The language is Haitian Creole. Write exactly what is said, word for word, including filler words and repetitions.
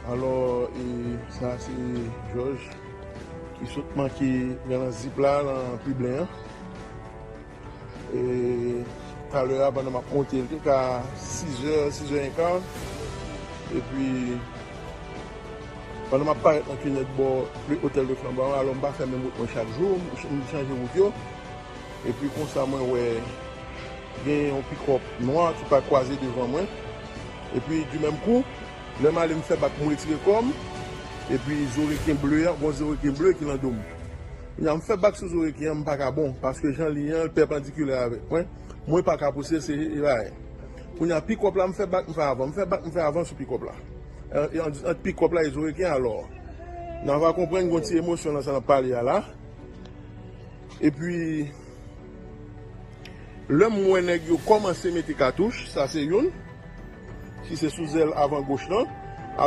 Alò, e, sa se Jòj ki sot manke pran nan zip la, nan piblen an. E, talè a, pandan m ap monte, l te ka sizè, sizè enka. Epi, pandan m ap parèt nan Kinèt bò Otèl de Flanbwa an, alò m pa fè menm wout mwen chak jou, m, m chanje wout yo. Epi konsa mwen wè gen yon pikòp nwa ki pa kwaze devan mwen. Epi di menm kou, lè m ale m fè bak, m retire kò m. Epi zoreken ble a, gon zoreken ble ki nan do m. Kounye a m fè bak sou zoreken an, m pa ka bon, paske jan li an, l pèpandikilè avèk mwen. Mwen pa ka pouse, se, e, bagay. Kounye a pikòp la, m fè bak, m fè avan, m fè bak, m fè avan sou pikòp la. E, e, ant, ant pikòp la e zoreken, alò. Nan va konprann gon ti emosyon nan sa n ap pale a la. Epi, lè m wè nèg yo kòmanse mete katouch, sa se youn, ki se sou zèl avan goch lan.